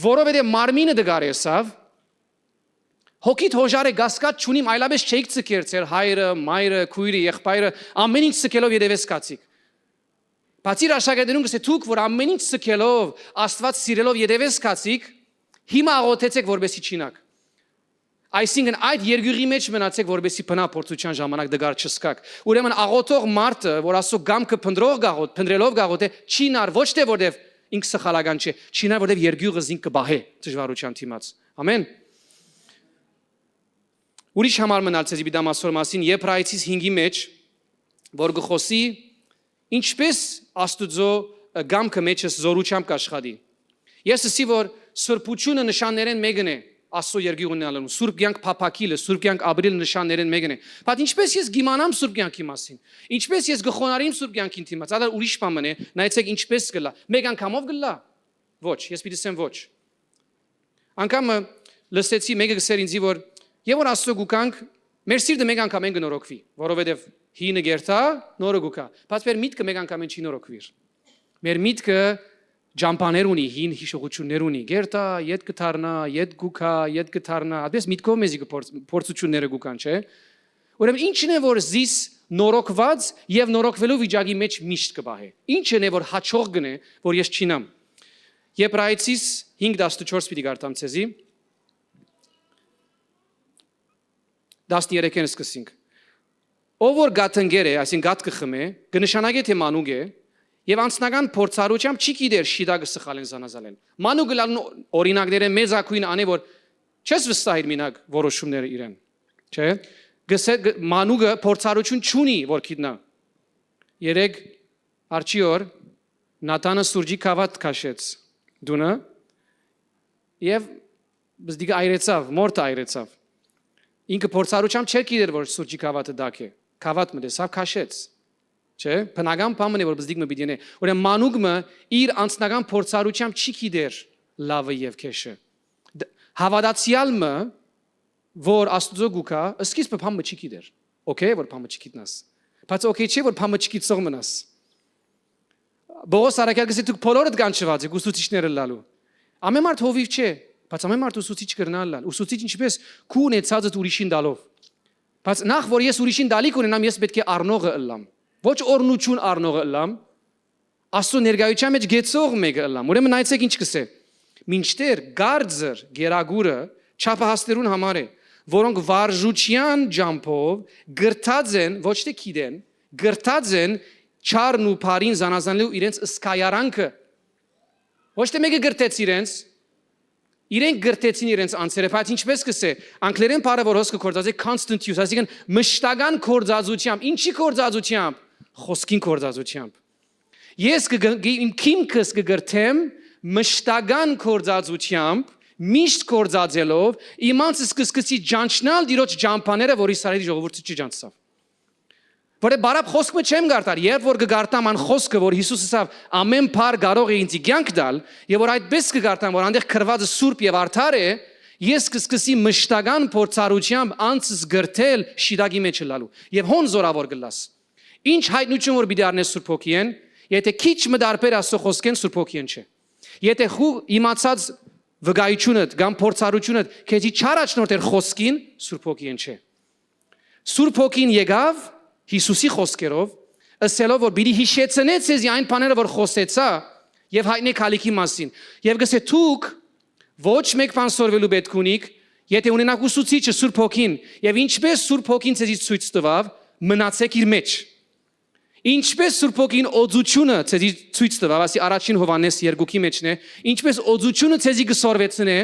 որովհետեւ մարմինը դգարեսաւ, հոգիդ հոժարը կասկած չունիմ, այլապես չէիք ձգեր ձեր հայրը, մայրը, քույրը, եղբայրը, ամեն ինչ ձգելով ետևես գացիք։ Բայց իր աշակերտներուն կ'ըսէ, դուք որ ամեն ինչ ձգելով, Աստուած սիրելով ետևես գացիք, հիմա աղոթեցեք որպեսզի չինաք։ Այսինքն այդ երկիւղի մեջ մնացեք, որպեսզի բնափորձութեան ժամանակ դգար չսկաք։ Ուրեմն աղոթող մարդը, որ Աստուծոյ կամքը փնտրող կ'աղոթ-, փնտրելով կ'աղոթէ, չինար, ոչ թե որտեւ ինք սխալական չէ, չինար, որտեւ երկիւղը զինք կը պահէ դժվարութեան դիմաց։ Ամեն։ Ուրիշ համար մնալ ձեզի պիտի դամ Աստուծոյ մասին, Եբրայեցիս հինգի մեջ, որ կը խոսի, ինչպես Աստուծոյ, ը, կամքը մեջս զորութեամբ կ'աշխատի։ Ես ըսի, որ սրբութիւնը նշաններէն մէկն է Աստուծոյ երկիւղ ունենալու, սուրբ կեանք փափաքիլը, սուրբ կեանք ապրիլը նշաններէն մէկն է։ Բայց ինչպես ես կ'իմանամ սուրբ կեանքի մասին, ինչպես ես կը խոնարհիմ սուրբ կեանքին դիմաց, ադար ուրիշ բան մնե, նայեցեք ինչպես կ'ըլլայ, մէկ անգամով կ'ըլլայ։ Ոչ, ես պիտի ասեմ ոչ։ Անգամը լսեցի, մէկը կ'ըսէր ինձի, որ եւ որ Աստուծոյ կու գանք, մեր սիրտը մէկ անգամէն կը նորոգուի, որովհետեւ հինը կերթայ, նորը կու գայ, բայց մեր միտքը մէկ անգամէն չի նորոգուիր։ Մեր միտքը ճամբաներ ունի, հին յիշողութիւններ ունի, կերթայ, ետ կը դառնայ, ետ կու գայ, ետ կը դառնայ, այդպես միտքով մեզի կը փորձ-, փորձութիւնները կու գան, չէ՞։ Ուրեմն ի՞նչն է, որ զիս նորոգուած եւ նորոգուելու վիճակի մեջ միշտ կը պահէ։ Ի՞նչն է, որ հաջող կ'ընէ, որ ես չինամ։ Եբրայեցիս հինգ տասնչորս պիտի կարդամ ձեզի։ Տասներեքէն սկսենք։ Ով որ կաթնկեր է, այսինքն կաթ կը խմէ, կը նշանակէ թէ մանուկ է, եւ անձնական փորձառությամբ չի գիտեր շիտակը սխալէն զանազանեն։ Մանուկը լալուն օրինակներէն մեծագոյնը անէ, որ չես վստահիր մինակ որոշումները իրեն, չէ՞։ Գսե-, գ-, մանուկը փորձառութիւն չունի, որ գիտնայ։ Երեկ արջի օր Նաթանը սուրճի գաւաթ քաշեց տունը եւ բզդիկը այրեցաւ, մորթը այրեցաւ։ Ինքը փորձառությամբ չէր գիտեր որ սուրճի գաւաթը տաք է։ Գաւաթ մը տեսաւ, քաշեց։ Չէ՞։ Բնական բան մը որ բզդիկ մը պիտի ընէ։ Ուրեմն մանուկ մը իր անձնական փորձառությամբ չի գիտեր լաւը եւ քեշը։ Դ-, հաւատացեալ մը, որ Աստուծոյ գուկա, սկիզբը բան մը չի գիտեր։ Okay է որ բան մը չի գիտնաս։ Բայց okay չէ որ բան մը չի գիտցող մնաս։ Պողոս առաքյալ կսե դուք բոլորդ կանչուած եք ուսուցիչներ ըլլալու։ Ամեն մարդ հովիվ չէ, բայց ամեն մարդ ուսուցիչ կրնա ըլլալ։ Ուսուցիչ ինչպես քու ունեցածդ ուրիշին տալով։ Բայց նախ որ ես ուրիշին տալիք ունենամ, ես պէտք է առնողը ըլլամ։ Ոչ օրնություն առնողը ըլլամ, Աստծո ներկայության մեջ գեցող մեկը ըլլամ։ Ուրեմն նայեցեք ինչ կսե։ Մինչդեռ կարծր գերագուրը չափահասներուն համար է, որոնք վարժության ջամբով կրթած են, ոչ թե գիտեն, կրթած են չարն ու բարին զանազանելու իրենց սկայարանքը։ Ոչ թե մեկը կրթեց իրենց, իրենք կրթեցին իրենց անձերը, բայց ինչպես կսե, անգլերեն բառը որ հոս կը գործածէ constant use, այսինքն մշտական գործածությամբ, ինչի գործածությամբ, խոսքին գործածությամբ։ Ես կը գ-, գ-, իմ քիմքս կը կրթեմ մշտական գործածությամբ, միշտ գործածելով, իմ անձս կսկսի ճանչնալ Տիրոջ ճամբաները, որ Իսրայելի ժողովուրդը չճանչցաւ։ Որը բարապ խոսք մը չեմ գարտար, երբ որ կգարտամ ան խոսքը, որ Հիսուս ըսաւ, ամեն բար կարող է ինձի կյանք տալ, եւ որ այդպես կգարտամ, որ անդեղ գրվածը սուրբ եւ արդար է, ես կսկսի մշտական փորձառությամբ անձս կրթել շիտակի մեջ ըլլալու, եւ հոն զորավոր կլաս։ Ինչ հայտնություն որ պիտի առնես Սուրբ Հոգիեն, եթե քիչ մը դարբեր Աստծո խոսքեն, Սուրբ Հոգիեն չէ։ Եթե խու իմացած վկայությունդ կամ փորձառությունդ քեզի չառաջնորդեր խոսքին, Սուրբ Հոգիեն չէ։ Սուրբ Հոգին եկաւ Հիսուսի խոսքերով, ըսելով որ պիտի յիշեցնէ ձեզի այն բաները որ խոսեցայ եւ հայտնէ քալիքի մասին։ Եւ կսե դուք ոչ մեկ բան սորվելու պէտք ունիք, եթե ունենաք ուսուցիչը Սուրբ Հոգին, եւ ինչպես Սուրբ Հոգին ձեզի ցոյց տուաւ, մնացեք իր մեջ։ Ինչպես Սուրբ Հոգին օծությունը ձեզի ցոյց տուաւ, ասի առաջին Յովհաննես երկուքի մեջն է, ինչպես օծությունը ձեզի կը սորվեցնէ,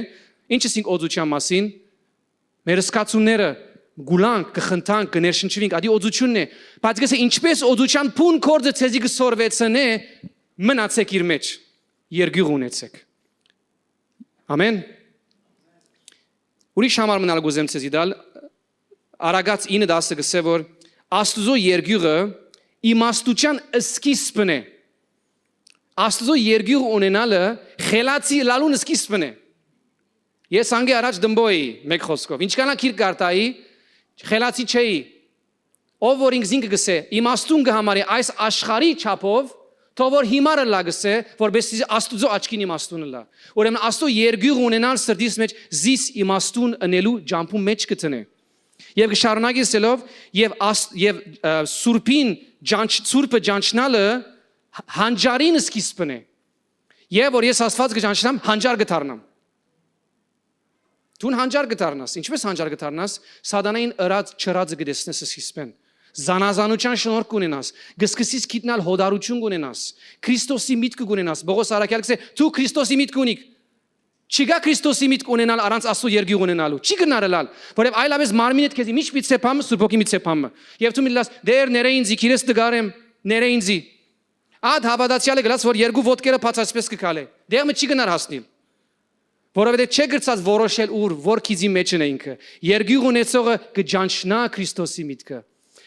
ինչ ասինք օծության մասին, մեր զգացումները կուլանք, կխնդանք, կներշնչուինք, ադի օծությունն է, բայց կսե ինչպես օծության բուն կորձը ձեզի կը սորվեցնէ, մնացեք իր մեջ, երկյուղ ունեցեք։ Ամեն։ Ուրիշ համար մնալ կուզեմ ձեզի տալ, Արագած ինը տասը կսե որ Աստուծո երկյուղը իմաստության սկիզբն է։ Աստուծո երկյուղ ունենալը խելացի լալուն սկիզբն է։ Ես անգի առաջ դմբոյի մեկ խոսքով, ինչքան ա գիրք կարտայի, խելացի չէի, ով որ ինքզին կը գսե, իմաստուն կը համարի այս աշխարհի չափով, թող որ հիմար ըլլա գսե, որպեսզի Աստուծո աչքին իմաստուն ըլլա։ Ուրեմն Աստուծո երկյուղ ունենալ սրտիս մեջ զիս իմաստուն ընելու ջամբու մեջ կը տնե։ Եւ կը շարունակի ասելով, եւ աս-, եւ, ը, սուրբին ջանչ-, սուրբը ջանչնալը հանճարին սկիզբն է։ Եւ որ ես Աստված կը ջանչնամ, հանճար կը դառնամ։ Դուն հանճար կը դառնաս, ինչպես հանճար կը դառնաս, սատանային ըրած չրածը կը տեսնես սկիզբեն։ Զանազանության շնորհք կունենաս, կսկսես գիտնալ հոդարություն կունենաս, Քրիստոսի միտքը կունենաս։ Պողոս առաքյալ կսե, դու Քրիստոսի միտք ունիք։ Չկա Քրիստոսի միտք ունենալ առանց Աստծո երկյուղ ունենալու։ Չի կրնար ըլալ, որովհետև այլապես մարմինդ քեզի միշտ պիտի սեպամը, Սուրբ Հոգի միտի սեպամը։ Եվ դու միտլաս, դեր, ներե ինձի, քիրես տգար եմ, ներե ինձի։ Ատ հաւատացեալը գլաց, որ երկու ոտքերը բաց այսպես կը քալե։ Դեղ մը չի կնար հասնիլ։ Որովհետև չէ գրծած որոշել ուր, որ քիզի մեջ է ինքը։ Երկյուղ ունեցողը կճանչնա Քրիստոսի միտքը։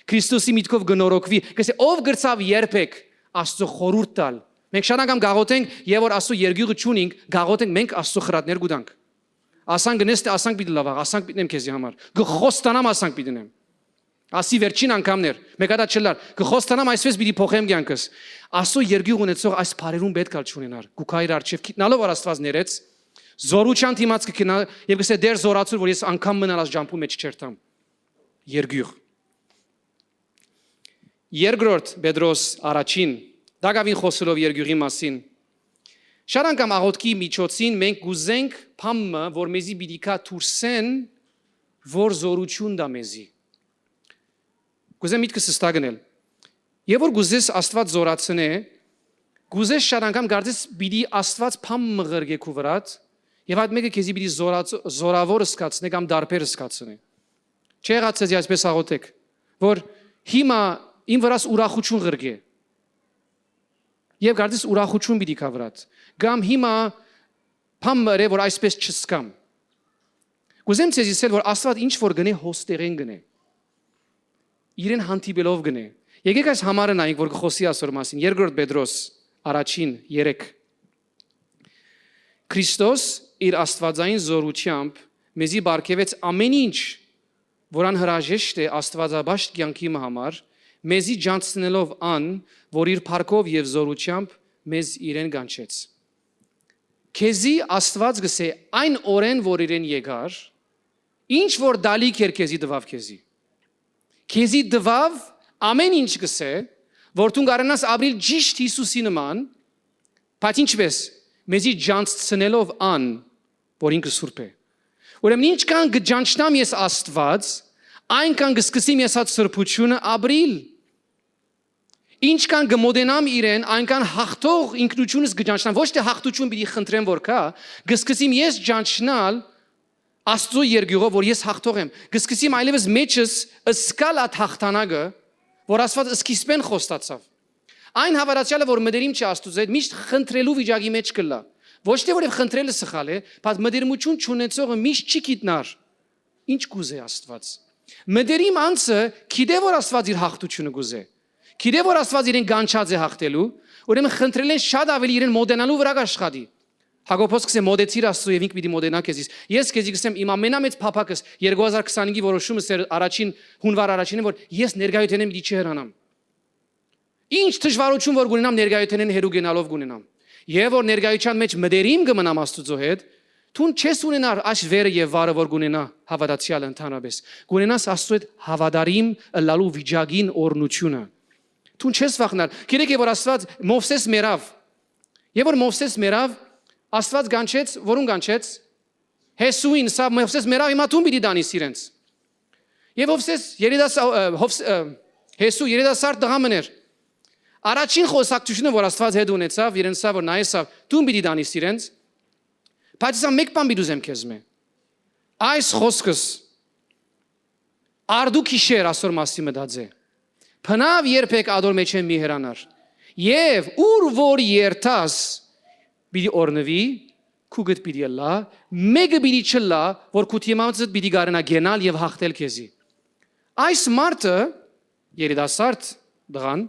Քրիստոսի միտքով կնորոգվի, կսե, ով գրծավ երբեք Աստծո խորհուրդ տալ։ Մենք շատ անգամ գաղութենք, եւ որ Աստծո երկյուղը չունինք, գաղութենք մենք Աստծո խրատներ կուտանք։ Ասանք գնես թե ասանք պիտի լավաղ, ասանք պիտի նեմ քեզի համար։ Կխոստանամ, ասանք պիտի նեմ։ Ասի վերջին անգամներ, մեկ հատ չլար, կխոստանամ, այսպես պիտի փոխեմ կյանքս։ Աստծո երկյուղ ունեցող այս բարերուն պետք ալ չունենար, կուքայր արջև գիտնալով որ Աստված ներեց, զորության դիմաց կգնա եւ կսե դեր զորացուր, որ ես անգամ մնալ այս ջամբու մեջ չերթամ։ Երկյուղ։ Երկրորդ Պետրոս առաջին, դակավին խոսելով երկյուղի մասին։ Շատ անգամ աղոթքի միջոցին մենք կուզենք փամը, որ մեզի պիտի կա դուրսեն, որ զորություն դա մեզի։ Կուզեմ միտքս հստակ գնել։ Եվ որ կուզես Աստված զորացնե, կուզես շատ անգամ կարծես պիտի Աստված փամը ղրկե քու վրադ, եւ այդ մեկը քեզի պիտի զորաց-, զորավոր սկացնե կամ դարբեր սկացնե։ Չէ՞ եղած ձեզի այսպես աղոթեք, որ հիմա իմ վրաս ուրախություն ղրկե։ Եվ կարծես ուրախություն պիտի կա վրադ։ Կամ հիմա փամը ըրե, որ այսպես չսկամ։ Կուզեմ ձեզի ասել, որ Աստուած ինչ որ կ'ընէ, հոս տեղէն կ'ընէ։ Իրեն հանդիպելով կ'ընէ։ Եկէք այս համարը նայենք, որ կը խօսի ասոր մասին։ Երկրորդ Պետրոս, առաջին, երեք։ Քրիստոս իր աստուածային զօրութեամբ մեզի պարգեւեց ամէն ինչ, որ անհրաժեշտ է աստուածապաշտ կեանքի մը համար, մեզի ճանչցնելով ան, որ իր փառքով եւ զօրութեամբ մեզ իրեն կանչեց։ Քեզի Աստուած կ'ըսէ այն օրէն, որ իրեն եկար, ինչ որ տալիք էր, քեզի տուաւ քեզի։ Քեզի տուաւ ամէն ինչ, կ'ըսէ, որ դուն կարենաս ապրիլ ճիշդ Յիսուսի նման, բայց ինչպե՞ս, մեզի ճանչցնելով ան, որ ինքը սուրբ է։ Ուրեմն ինչքան կը ճանչնամ ես Աստուած, այնքան կը սկսեմ ես այդ սրբութիւնը ապրիլ։ Ինչքան կը մոտենամ իրեն, այնքան հաղթող ինքնությունս կը ճանչնամ։ Ոչ թէ հաղթութիւն պիտի խնդրեմ որ գայ, կը սկսեմ ես ճանչնալ Աստուծոյ երկիւղով, որ ես հաղթող եմ։ Կը սկսեմ այլեւս մեջս զգալ այդ հաղթանակը, որ Աստուած սկիզբէն խոստացաւ։ Այն հաւատացեալը, որ մտերիմ չէ Աստուծոյ հետ, միշտ խնդրելու վիճակի մէջ կ'ըլլայ։ Ոչ թէ որեւէ խնդրելը սխալ է, բայց մտերմութիւն չունեցողը միշտ չի գիտնար ինչ կ'ուզէ Աստուած։ Մտերիմ անձը գիտէ, որ Աստուած իր հաղթութիւնը կ'ուզէ։ Գիտէ, որ Աստուած իրեն կանչած է հաղթելու, ուրեմն խնդրելէն շատ աւելի իրեն մոտենալու վրայ կ'աշխատի։ Յակոբոս կ'ըսէ. «Մոտեցիր Աստծուն եւ ինք պիտի մոտենայ քեզի»։ Ես քեզի կ'ըսեմ, իմ ամենամեծ փափաքս երկու հազար քսանինը որոշումս էր առաջին, հունուար առաջինը, որ ես ներկայութենէն պիտի չհեռանամ։ Ինչ դժուարութիւն որ կ'ունենամ, ներկայութենէն հեռու գնալով կ'ունենամ։ Եւ որ ներկայութեան մէջ մտերիմ կը մնամ Աստուծոյ հետ, դուն չես ունենար այս վերը եւ վարը որ կ'ունենայ հաւատացեալը ընդհանրապէս։ Կ'ունենաս Աստուծոյ հետ հաւատարիմ ըլլալու վիճակին օրհնութիւնը։ Դուն չես վախնար։ Գիտեք, որ Աստուած Մովսէս մեռաւ։ Եւ որ Մովսէս մեռաւ, Աստուած կանչեց, որուն կանչեց։ Յեսուին, սա Մովսէս մեռաւ, հիմա դուն պիտի տանիս իրենց։ Եւ Հովսէս երիտասարդ, ը, Հովս-, ը, Յեսու երիտասարդ տղայ մըն էր։ Առաջին խօսակցութիւնը, որ Աստուած հետ ունեցաւ, իրեն սա որ նայեցաւ, դուն պիտի տանիս իրենց, բայց սա մեկ բան պիտի ուզեմ քեզմէ։ Այս խօսքս, արդու գիշեր, ասոր մասին մտածէ։ Բնաւ երբեք ատոր մէջէն մի հեռանար։ Եւ ուր որ երթաս, պիտի օրնուի, քուկդ պիտի ըլլայ, մէկը պիտի չըլլայ, որ քու դիմացդ պիտի կարենայ կենալ եւ հաղթել քեզի։ Այս մարդը, երիտասարդ տղան,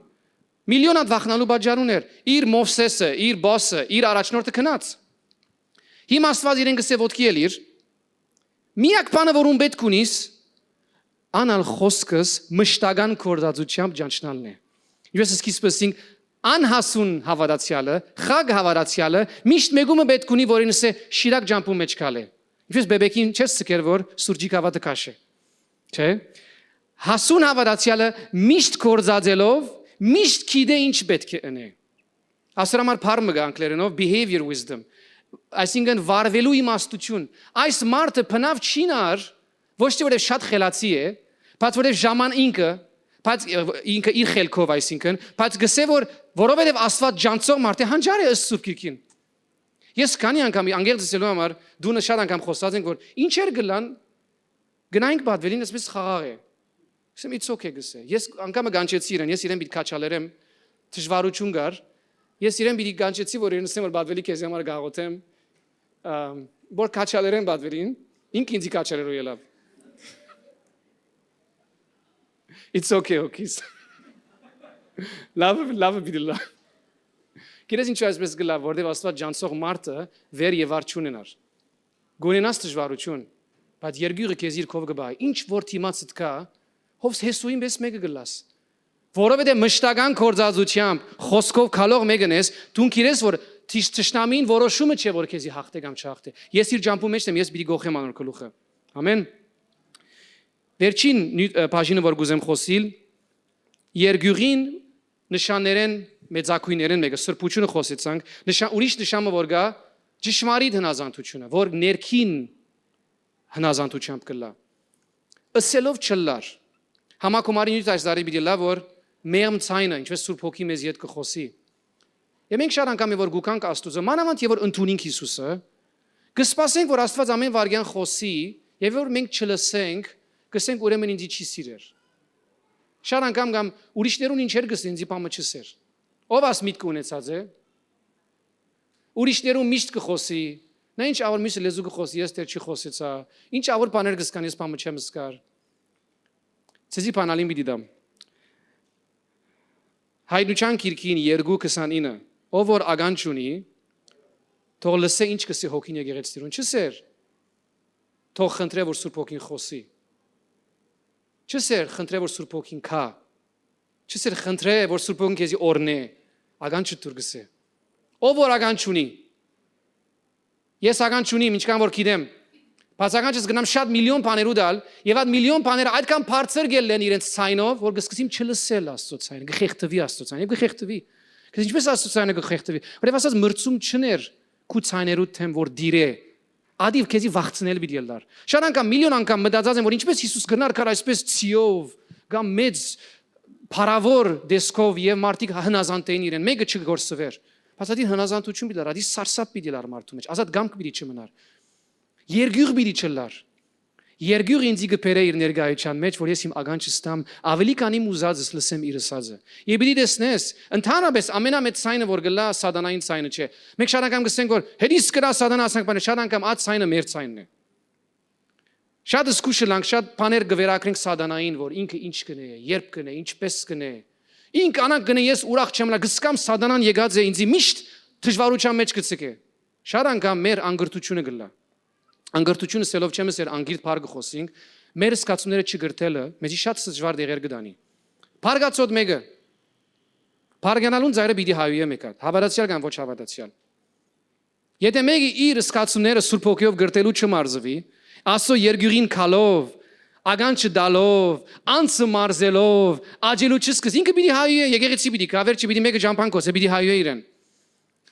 միլիոն հատ վախնալու պատճառ ունէր։ Իր Մովսէսը, իր բոսը, իր առաջնորդը գնաց։ Հիմա Աստուած իրեն կ'ըսէ. «Ոտքի ելիր, միակ բանը, որուն պէտք ունիս, ան ալ խօսքս մշտական գործածութեամբ ճանչնալն է»։ Ես սկիզբը ասինք, անհասուն հաւատացեալը, խագ հաւատացեալը, միշտ մէկումը պէտք ունի, որ ինսէ շիրակ ճամբու մէջ քալէ։ Ինչպես բեբեկին չես ցկեր, որ սուրճի գաւաթը քաշէ։ Չէ՞։ Հասուն հաւատացեալը միշտ գործածելով, միշտ գիտէ ինչ պէտք է ընէ։ Ասոր համար բառ մը կայ անգլերէնով, behavior wisdom, այսինքն վարուելու իմաստութիւն։ Այս մարդը բնաւ չի նար, ոչ թէ որտեւ շատ խելացի է, բայց որտեւ ժաման ինքը, բայց, ը, ինքը իր խելքով, այսինքն, բայց կ'ըսէ, որ որովհետեւ Աստուած ճանչցող մարդ է, հանճար է ըստ Սուրբ Գիրքին։ Ես քանի՞ անգամ, անգերձ ըսելու համար, դունը շատ անգամ խօսած ենք, որ ինչեր կ'ըլլան, գնայինք պատվելին, ասես խաղաղ է։ Ասեմ, «It's okay», կ'ըսէ։ Ես անգամը կանչեցի իրեն, ես իրեն պիտի քաչալերեմ, դժվարութիւն կար։ Ես իրեն պիտի կանչեցի, որ իրեն ասեմ, որ պատվելի քեզի համար կաղոթեմ, ամ, որ քաչալերեմ պատվելին, ինքը ինձի քաչալերու ելաւ։ «It's okay, օքիս»։ Լավը, լավը պիտի լա։ Գիտես ինչու այսպես կ'ըլլայ, որտեւ Աստուած ճանչցող մարդը վեր եւ վար չունենար։ Կ'ունենաս դժվարութիւն, բայց երկիւղը քեզի իր քով կը պահի։ Ինչ որ դիմացդ կայ, Հովս Յեսուին պէս մէկը կ'ըլլաս։ Որովհետեւ մշտական գործածութեամբ, խօսքով քալող մէկն ես, դուն գիտես, որ թիշ-, թշնամին որոշումը չէ, որ քեզի հաղթէ կամ չհաղթէ։ Ես իր ճամբու մէջ եմ, ես պիտի գողեմ անոր գլուխը։ Ամեն։ Վերջին նիւ-, ը, բաժինը, որ կ'ուզեմ խօսիլ, երկիւղին նշաններէն, մեծագոյներէն մէկը, սրբութիւնը խօսեցանք, նշան, ուրիշ նշանը որ կայ, ճշմարիտ հնազանդութիւնը, որ ներքին հնազանդութեամբ կ'ըլլայ։ Ըսելով չըլլար։ Համագումարի նիւթ այս տարի պիտի ըլլայ, որ մեղմ ձայնը, ինչպես Սուրբ Հոգի մեզի հետ կը խօսի։ Եւ մենք շատ անգամ, որ գուքանք Աստուծոյ, մանաւանդ եւ որ ընդունինք Յիսուսը, կը սպասենք, որ Աստուած ամէն վայրկեան խօսի, եւ որ մենք չլսենք, կ'ըսենք, «Ուրեմն ինձի չի սիրեր»։ Շատ անգամ կամ ուրիշներուն ինչեր կ'ըսեն, ինձի բանը չ'ըսեր։ Ո՞վ աս միտքը ունեցած է։ Ուրիշներուն միշտ կը խօսի, Նա ինչ ա որ միսը լեզու կը խօսի, ես դեռ չի խօսեցայ։ Ինչ ա որ բաներ կը զգան, ես բան մը չեմ զգար։ Ձեզի բանալին պիտի տամ։ Հայտնության գիրքին երկու քսանինը. «Ով որ ականջ ունի, թող լսէ ինչ կ'ըսէ հոգին եկեղեցիներուն»։ Չ'ըսեր, «Թող խնդրէ որ Սուրբ Հոգին խօսի»։ Չ'ըսեր, «Խնդրէ որ Սուրբ Հոգին գայ»։ Չ'ըսեր, «Խնդրէ որ Սուրբ Հոգին քեզի օրհնէ»։ Ականջը դուր կ'ըսէ։ Ով որ ականջ ունի, ես ականջ ունիմ, ինչքան որ գիտեմ, բայց ականջս կ'նամ շատ միլիոն բաներու տալ, եւ այդ միլիոն բաները այդքան բարձր կ'ելլեն իրենց ձայնով, որ կ'սկսիմ չլսել Աստծոյ ձայնը, կը խեղդուի Աստծոյ ձայնը, եւ կը խեղդուի։ Քեզ ինչպես Աստծոյ ձայնը կը խեղդուի։ Որովհետեւ Աստված մրցում չ'ընէր քու ձայներու դէմ, որ դիրէ, ադիվ քեզի վախցնել պիտի ըլլար։ Շատ անգամ, միլիոն անգամ մտածած եմ, որ ինչպես Յիսուս կրնար գար այսպես ցիով կամ մեծ փառաւոր տեսքով, եւ մարդիկ հնազանդ էին իրեն, մէկը չգործուէր։ Բայց ադի հնազանդութիւն պիտի լար, ադի սարսափ պիտի լար մարդու մեջ, ազատ կամք պիտի չմնար, երկիւղ պիտի չլար։ Երկիւղ ինծի կը բերէ իր ներկայութեան մեջ, որ ես իմ ականջս տամ, աւելի քան իմ ուզածս լսեմ իր ըսածը։ Եւ պիտի տեսնես, ընդհանրապես ամենամեծ ձայնը որ կ'ըլլայ, սատանային ձայնը չէ։ Մենք շատ անգամ կ'ըսենք, որ «Հեդիս կրայ սատանա», ասենք, բանը, շատ անգամ այդ ձայնը մեր ձայնն է։ Շատ զգուշ ըլանք, շատ բաներ կը վերագրենք սատանային, որ ինքը ինչ կ'ընէ, երբ կ'ընէ, ինչպես կ'ընէ։ Ինք անանք կ'ընէ, ես ուրախ չեմ ըլլայ, կ'զգամ սատանան եկած է ինծի, միշտ դժուարութեան մեջ կը ցկէ։ Շատ անգամ մեր անկրթութիւնը կ'ըլլայ։ Անկրթութիւնը ըսելով չեմ ըսեր անգիրտ բառ կը խօսինք, մեր զգացումները չկրթելը մեզի շատ դժուար դեղեր կը տանի։ Բարգացոտ մէկը, բարգանալուն ծայրը պիտի հայուի մէկ հատ, հաւատացեալ կամ ոչ հաւատացեալ։ Եթէ մէկը իր զգացումները Սուրբ Հոգիով կրթելու չմարզուի, Աստծո երկիւղին գալով, ականջը տալով, անձը մարզելով, աջելու չսկսի, ինքը պիտի հայուի, եկեղեցի պիտի գայ, վերջը պիտի մէկը ճամբան կ'օսէ, պիտի հայուի իրեն։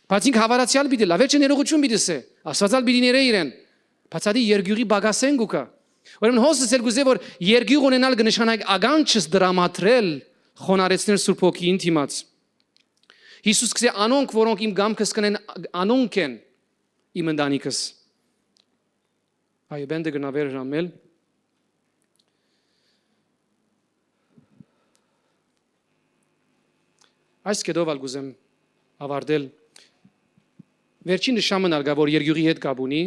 Բայց ինքը հաւատացեալ պիտի ըլլայ, վերջը ներողութիւն պիտի ըսէ, Աստուածալ պիտի ներէ իրեն։ Բայց ադի երկիւղի պակասէն կու գայ։ Ուրեմն հոս ըսել կ'ուզէ, որ երկիւղ ունենալ կը նշանակէ ականջս դրամատրել, խոնարհեցնել Սուրբ Հոգիին դիմաց։ Յիսուս կ'ըսէ, «Անոնք, որոնք իմ կամքս կ'ընեն, անոնք են իմ ընտանիքս»։ Այո, բենդը կրնայ վեր հրամել։ Այս կետով ալ կ'ուզեմ աւարտել։ Վերջին նշանն ալ կայ, որ երկիւղի հետ կապ ունի,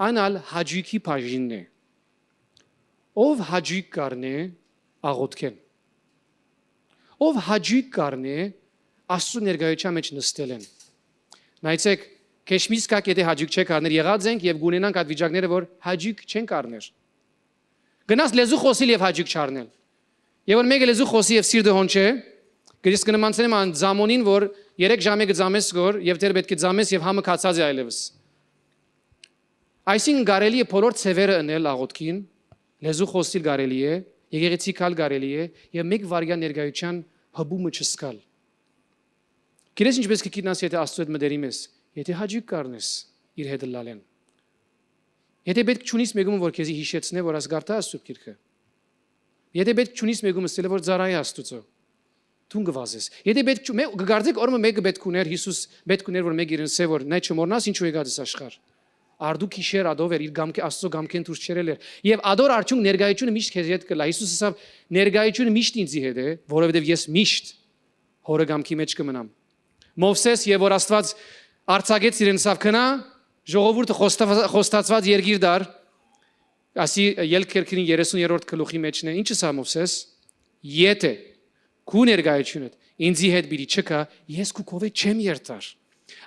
այն ալ հաճոյքի բաժինն է։ Ով հաճոյք կ'առնէ աղօթքէն։ Ով հաճոյք կ'առնէ Աստծո ներկայութեան մեջ նստելէն։ Նայեցէք, քեշմիս կայ, եթէ հաճոյք չէք առներ, եղած ենք եւ կ'ունենանք այդ վիճակները, որ հաճոյք չենք առներ։ Գնաս լեզու խօսիլ եւ հաճոյք չառնել։ Եւ որ մէկը լեզու խօսի եւ սիրտը հոն չէ, կը ես կը նմանցնեմ այն ձամոնին, որ երեք ժամը կը ձամես գոր եւ դեռ պէտք է ձամես եւ համը քացած է այլեւս։ Այսինքն կարելի է բոլոր ձևերը ընել աղօթքին, լեզու խօսիլ կարելի է, եկեղեցի գալ կարելի է եւ մէկ վայրկեան ներկայութեան հպումը չզգալ։ Գիտես ինչպես կը գիտնաս, եթէ Աստծո հետ մտերիմ ես, եթէ հաճոյք կ'առնես իր հետ ըլլալէն։ Եթէ պէտք չունիս մէկուն, որ քեզի յիշեցնէ, որ աս կարդա Աստծո գիրքը։ Եթէ պէտք չունիս մէկուն ըսելը, որ ծառայ Աստուծո, դուն կը վազես։ Եթէ պէտք չու-, մէ-, կը կարծեք, օրը մը մէկը պէտք ուներ, Յիսուս պէտք ուներ, որ մէկ իրեն ըսէ, որ նայ, չմոռնաս ինչու եկած ես աշխարհ։ Արդու գիշեր ատով էր, իր կամքը, Աստծո կամքէն դուրս չերել էր։ Եւ ատոր արդյունք ներկայությունը միշտ քեզի հետ կ'ըլլայ։ Յիսուս ըսաւ, «Ներկայությունը միշտ ինծի հետ է, որովհետեւ ես միշտ Հօրը կամքի մեջ կը մնամ»։ Մովսէս, եւ որ Աստուած արձակեց իրեն, ըսաւ, «Գնա, ժողովուրդը խոստա-, խոստացուած երկիր դար», ասի Ելք քերքերին երեսուն երրորդ գլուխի մեջն է։ Ինչ ըսաւ Մովսէս։ «Եթէ քու ներկայությունդ ինծի հետ պիտի չգայ, ես քու քովէ չեմ երթար»։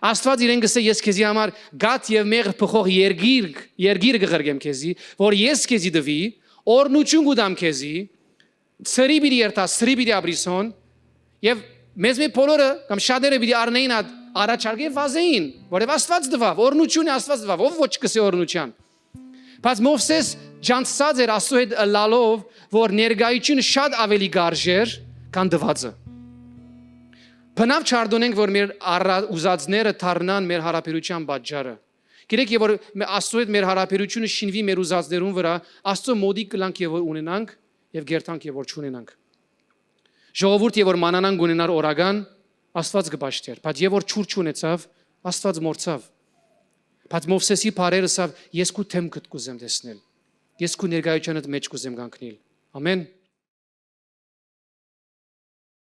Աստուած իրեն կ'ըսէ, «Ես քեզի համար գաթ եւ մեղր բխող երկիր, երկիր կը ղրկեմ քեզի, որ ես քեզի տուի, օրհնութիւն կու տամ քեզի, սրի պիտի երթաս, սրի պիտի ապրիս հոն»։ Եւ մեզմէ բոլորը կամ շատերը պիտի առնէին այդ առաջարկը եւ վազէին, որովհետեւ Աստուած տուաւ, օրհնութիւնը Աստուած տուաւ, ով ոչ կ'ըսէ օրհնութեան։ Բայց Մովսէս ճանչցած էր Աստծո հետ ըլլալով, որ ներկայությունը շատ աւելի կարժ էր, քան տուածը։ Բնաւ չարդոնենք, որ մեր առա-, ուզածները դառնան մեր յարաբերութեան պատճառը։ Գիտեք, եւ որ մե-, Աստծո հետ մեր յարաբերությունը շինուի մեր ուզածներուն վրայ, Աստծո մօտիկ կ'ըլանք եւ որ ունենանք, եւ կերթանք եւ որ չունենանք։ Ժողովուրդ եւ որ մանանան կ'ունենար օրական, Աստուած կը պաշտեր, բայց եւ որ չուր չունեցաւ, Աստուած մոռցաւ։ Բայց Մովսէսի բառերը ըսաւ, «Ես քու դէմքդ կ'ուզեմ տեսնել, ես քու ներկայութեանդ մեջ կ'ուզեմ կանգնիլ»։ Ամեն։